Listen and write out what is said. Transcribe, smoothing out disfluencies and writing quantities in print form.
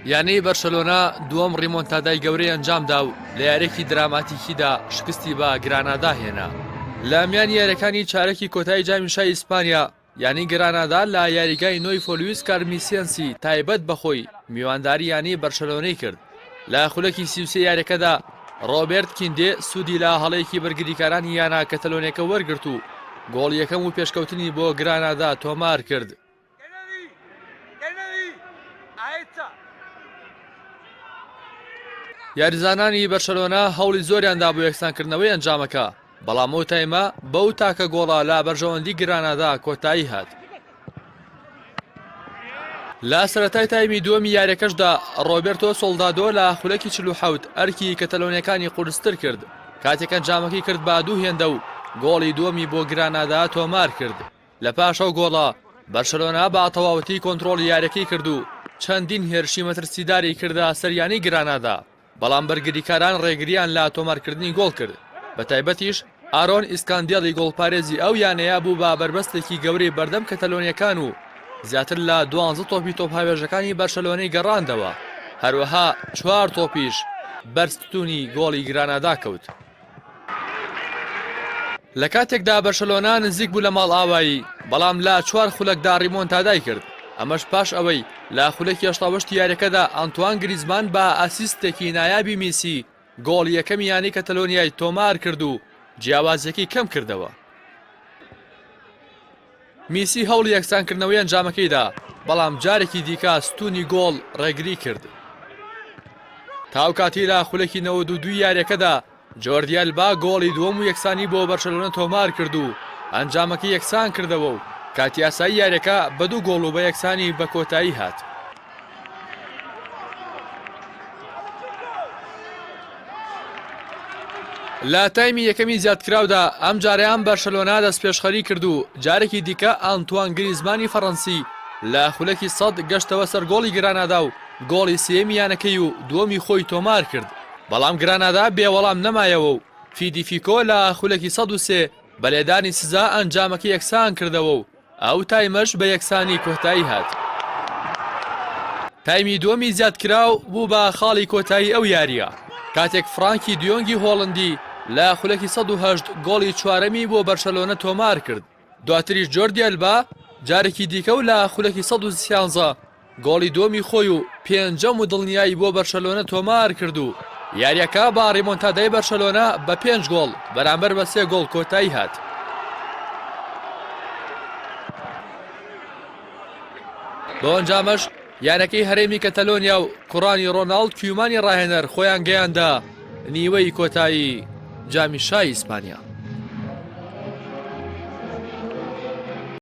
یانەی بەرشەلۆنە دووەم ڕیمۆنتادای گەورەی ئەنجامدا و لە یاریەکی دراماتیکیدا شکستی بە گرانادا هێنا. لە میانی یاریەکانی چارەکی کۆتایی جامی شای ئیسپانیا، یانەی گرانادا لە یاریگای نۆیفۆ لویس کارمیسێنسی تایبەت بە خۆی میوانداری یانەی بەرشەلۆنەی کرد. لە خولەکی 33 یاریەکەدا ڕۆبێرت کیندێ سوودی لە هەڵەیەکی بەرگریکارانی یانە کەتەلۆنیەکە وەرگرت و گۆڵی یەکەم و پێشکەوتنی بۆ گرانادا تۆمار کرد. یاریزانانی بەرشەلۆنە هەوڵی زۆریاندا بۆ یەکسانکردنەوەی ئەنجامەکە، بەڵام ئەو تایمە بەو تاکە گۆڵە لە بەرژەوەندی گرانادا کۆتایی هات. لە سەرەتای تایمی دووەمی یاریەکەشدا ڕۆبێرتۆ سۆڵدادۆ لە خولەکی 47 ئەرکی کەتەلۆنیەکانی قورستر کرد کاتێک ئەنجامەکەی کرد بە دوو هێندە و گۆڵی دووەمی بۆ گرانادا تۆمار کرد. لە پاش ئەو گۆڵە، بەرشەلۆنە بە تەواوەتی کۆنترۆڵی یاریەکەی کرد و چەندین هێرشی مەترسیداری کردە سەر یانەی گرانادا، بەڵام بەرگریکاران رێگرییان لە تۆمارکردنی گۆڵ کرد، بەتایبەتیش ئارۆن ئیسکاندێڵی گۆڵپارێزی ئەو یانەیە بوو بە بەربەستێکی گەورەی بەردەم کەتەلۆنییەکان و زیاتر لە دوانزە تۆپی تۆپهاوێژەکانی بەرشەلۆنەی گەڕاندەوە، هەروەها چوار تۆپیش بەر ستونی گۆڵی گرانادا کەوت. لە کاتێکدا بەرشەلۆنە نزیک بوو لە ماڵئاوایی، بەڵام لە چوار خولەکدا ریمۆنتادای کرد، ئەمەش پاش ئەوەی لە خولەکی 88 یاریەکەدا ئانتوان گریزمان بە ئاسیستێکی نایابی میسی گۆڵی یەکەمی یانەی کەتەلۆنیای تۆمار کرد و جیاوازیەکەی کەم کردەوە. میسی هەوڵی یەکسانکردنەوەی ئەنجامەکەیدا، بەڵام جارێکی دیکە ستونی گۆڵ ڕێگری کرد. تا ئەو کاتەی لە خولەکی 92 یاریەکەدا جۆردی ئەلبا گۆڵی دووەم و یەکسانی بۆ بەرشەلۆنە تۆمار کرد و ئەنجامەکەی یەکسان کردەوە و کاتی ئاسایی یاریەکە بە دوو گۆڵ و بە یەکسانی بە کۆتایی هات. لە تایمی یەکەمی زیادکراودا ئەمجارەیان بەرشەلۆنە دەستپێشخەری کرد و جارێکی دیکە ئانتوان گریزمانی فەڕەنسی لە خولەکی سەد گەشتەوە سەر گۆڵی گرانادا و گۆڵی سێیەمی یانەکەی و دووەمی خۆی تۆمار کرد بەڵام گرانادا بێ وەڵام نەمایەوە و فیدی فیکۆ لە خولەکی 103 بە لێدانی سزا ئەنجامەکەی یەکسان کردەوە و ئەو تایمەش بە یەکسانی کۆتایی هات. تایمی دووەمی زیادکراو بوو بە خاڵی کۆتایی ئەو یارییە، کاتێک فرانکی دیۆنگی هۆڵندی لە خولەکی 108 گۆڵی چوارەمی بۆ بەرشەلۆنە تۆمار کرد، دواتریش جۆردی ئەلبا جارێکی دیکە و لە خولەکی 113 گۆڵی دووەمی خۆی و پێنجەم و دڵنیایی بۆ بەرشەلۆنە تۆمار کرد و یارییەکە بە ڕیمۆنتادای بەرشەلۆنە بە پێنج گۆڵ بەرامبەر بە سێ گۆڵ کۆتایی هات. بەو ئەنجامەش یانەکەی هەرێمی کەتەلۆنیا و کوڕانی ڕۆناڵد کیومانی ڕاهێنەر خۆیان گەیاندە نیوەی کۆتایی جامی شای ئیسپانیا.